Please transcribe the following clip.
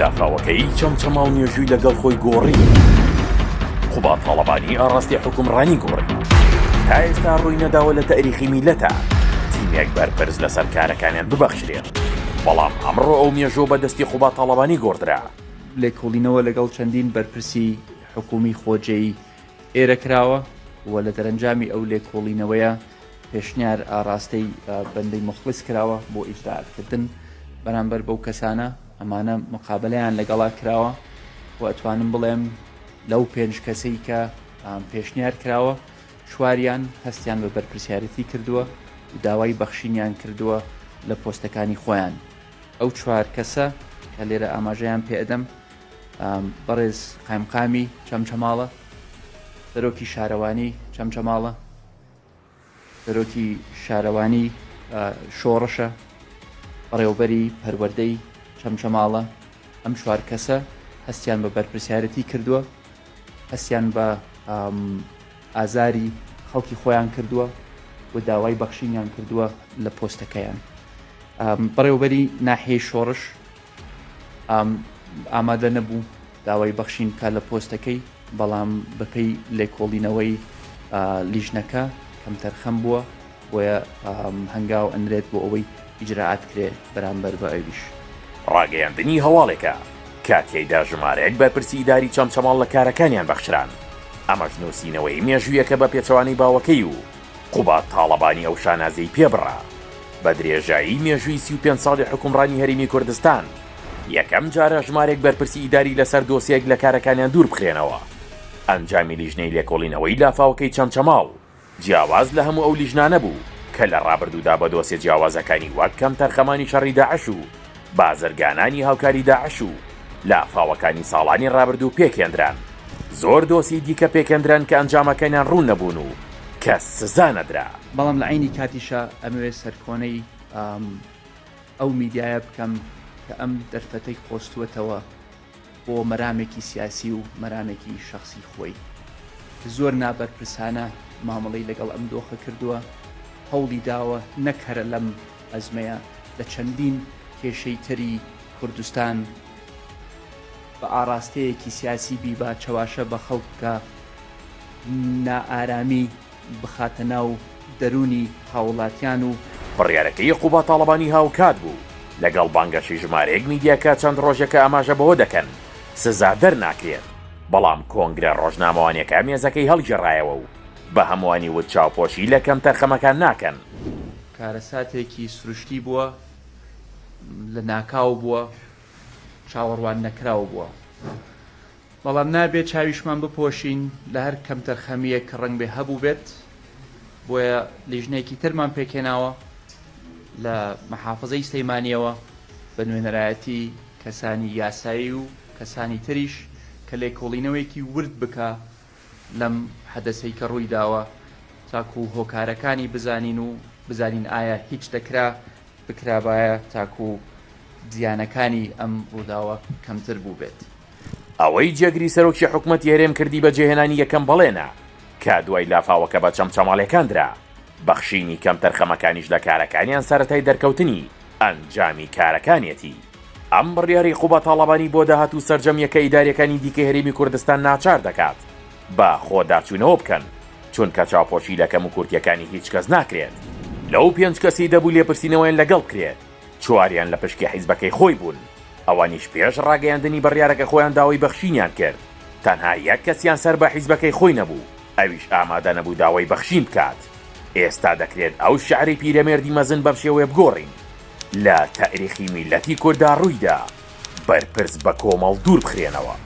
لافاوەکەی چەمچەماڵ مێژووی لەگەڵ خۆی گۆڕی. قوباد تاڵەبانی ئاڕاستەی حوکمڕانی گۆڕی. تا ئێستا ڕووی نەداوە لە تەئریخی میللەتا تیمێک بەرپرس لەسەر کارەکانیان ببەخشرێن. بەڵام ئەمڕۆ ئەو مێژووە بە دەستی قوباد تاڵەبانی گۆڕدرا. لێکۆڵینەوە لەگەڵ چەندین بەرپرسی حکوومی خۆجێی ئێرە کراوە و لە دەرەنجامی ئەو لێکۆڵینەوەیە پێشنیار ئاڕاستەی بەندەی موخڵیس کراوە بۆ ئیجرائات کردن بەرامبەر بەو کەسانە، ئەمانە مقابەلەیان لەگەڵا کراوە و ئەتوانم بڵێم لەو پێنج کەسەی کە پێشنیار کراوە چواریان هەستیان بە بەرپرسیارەتی کردووە و داوای بەخشینیان کردووە لە پۆستەکانی خۆیان. ئەو چوار کەسە کە لێرە ئاماژەیان پێ ئەدەم بەڕێز قایمقامی چەمچەماڵە، سەرۆکی شارەوانی چەمچەماڵە، سەرۆکی شارەوانی شۆڕشە، بەڕێوەبەری پەروەردەی چەمچەماڵە، ئەم چوار کەسە هەستیان بە بەرپرسیارەتی کردووە، هەستیان بە ئازاری خەڵکی خۆیان کردووە و داوای بەخشینیان کردووە لە پۆستەکەیان. بەڕێوەبەری ناحیەی شۆڕش ئامادە نەبوو داوای بەخشین بکات لە پۆستەکەی، بەڵام بەپێی لێکۆڵینەوەی لیژنەکە کەمتەرخەم بووە، بۆیە هەنگاو ئەنرێت بۆ ئەوەی ئیجرائات کرێ بەرامبەر بە ئەویش. ڕاگەیاندنی هەواڵێکە کە تیایدا ژمارەیەک بەرپرسی ئیداری چەمچەماڵ لە کارەکانیان بەخشران، ئەمەش نووسینەوەی مێژوویەکە بە پێچەوانەی باوەکەی و قوباد تاڵەبانی ئەو شانازیەی پێ بڕا. بە درێژایی مێژووی 35 ساڵی حوکمڕانی هەرێمی کوردستان، یەکەم جارە ژمارێک بەرپرسی ئیداری لەسەر دۆسیەک لە کارەکانیان دوور بخرێنەوە. ئەنجامی لیژنەی لێکۆڵینەوەی لافاوەکەی چەمچەماڵ، جیاواز لە هەموو ئەو لیژنانە بوو کە لە ڕابردوودا بە دۆسیە جیاوازەکانی وەک کەمتەرخەمانی شەڕی داعش و بازرگانانی هاوکاری داعش و لافاوەکانی ساڵانی ڕابردوو پێکهێندران. زۆر دۆسیەی دیکە پێکهێندران کە ئەنجامەکانیان ڕوون نەبوون و کەس سزا نەدرا. بەڵام لە عەینی کاتیشا ئەمەوێ سەرکۆنەی ئەو میدیایە بکەم کە ئەم دەرفەتەی قۆستووەتەوە بۆ مەرامێکی سیاسی و مەرامێکی شەخسی خۆی. زۆر نابەرپرسانە مامەڵەی لەگەڵ ئەم دۆخە کردووە، هەوڵی داوە نەک هەرە لەم ئەزمەیە لە چەندین کێشەی تری کوردستان بە ئاڕاستەیەکی سیاسی بیبا، چەواشە بە خەڵک بکا، نائارامی بخاتە ناو دەروونی هاوڵاتیان و. بڕیارەکەی قوباد تاڵەبانی هاوکات بوو لەگەڵ بانگەشەی ژمارەیەک میدیا کە چەند ڕۆژێکە ئاماژە بەوە دەکەن سزا دەرناکرێت، بەڵام کۆنگرە ڕۆژنامەوانیەکە مێزەکەی هەڵگێڕایەوە و بە هەمووانی وت چاوپۆشی لە کەمتەرخەمەکان ناکەن. کارەساتێکی سروشتی بووە، لەناکاو بووە، چاوەڕوان نەکراو بووە. بەڵام نابێت چاویشمان بپۆشین لە هەر کەمتەرخەمییەک کە ڕەنگبێ هەبووبێت، بۆیە لیژنەیەکی ترمان پێکهێناوە لە مەحافزەی سلێمانییەوە بە نوێنەرایەتی کەسانی یاسایی و کەسانی تریش کە لێکۆڵینەوەیەکی ورد بکا لەم حەدەسەی کە ڕوویداوە تاکو هۆکارەکانی بزانین و بزانین ئایا هیچ دەکرا بکرابایە تاکو زیانەکانی ئەم ڕووداوە کەمتر بووبێت. ئەوەی جێگری سەرۆکی حکومەتی هەرێم کردی بەجێهێنانی یەکەم بەڵێنە کە دوای لافاوەکە بە چەمچەماڵیەکان درا، بەخشینی کەمتەرخەمەکانیش لە کارەکانیان سەرەتای دەرکەوتنی ئەنجامی کارەکانیەتی. ئەم بڕیارەی قوباد تاڵەبانی بۆ داهاتوو سەرجەم یەکە ئیداریەکانی دیکەی هەرێمی کوردستان ناچار دەکات بە خۆداچوونەوە بکەن، چونکە چاوپۆشی لە کەموکورتیەکانی هیچ کەس ناکرێت. لەو پێنج کەسەی دەبوو لێپرسینەوەیان لەگەڵ بکرێت، چواریان لە پشکی حیزبەکەی خۆی بوون، ئەوانیش پێش ڕاگەیاندنی بڕیارەکە خۆیان داوای بەخشینیان کرد، تەنها یەک کەسیان سەر بە حیزبەکەی خۆی نەبوو، ئەویش ئامادە نەبوو داوای بەخشین بکات. ئێستا دەکرێت ئەو شیعرەی پیرەمێردی مەزن بەم شێوەیە بگۆڕین، لە تاریخی میللەتی کورددا ڕوویدا، بەرپرس بە کۆمەڵ دوور بخرێنەوە.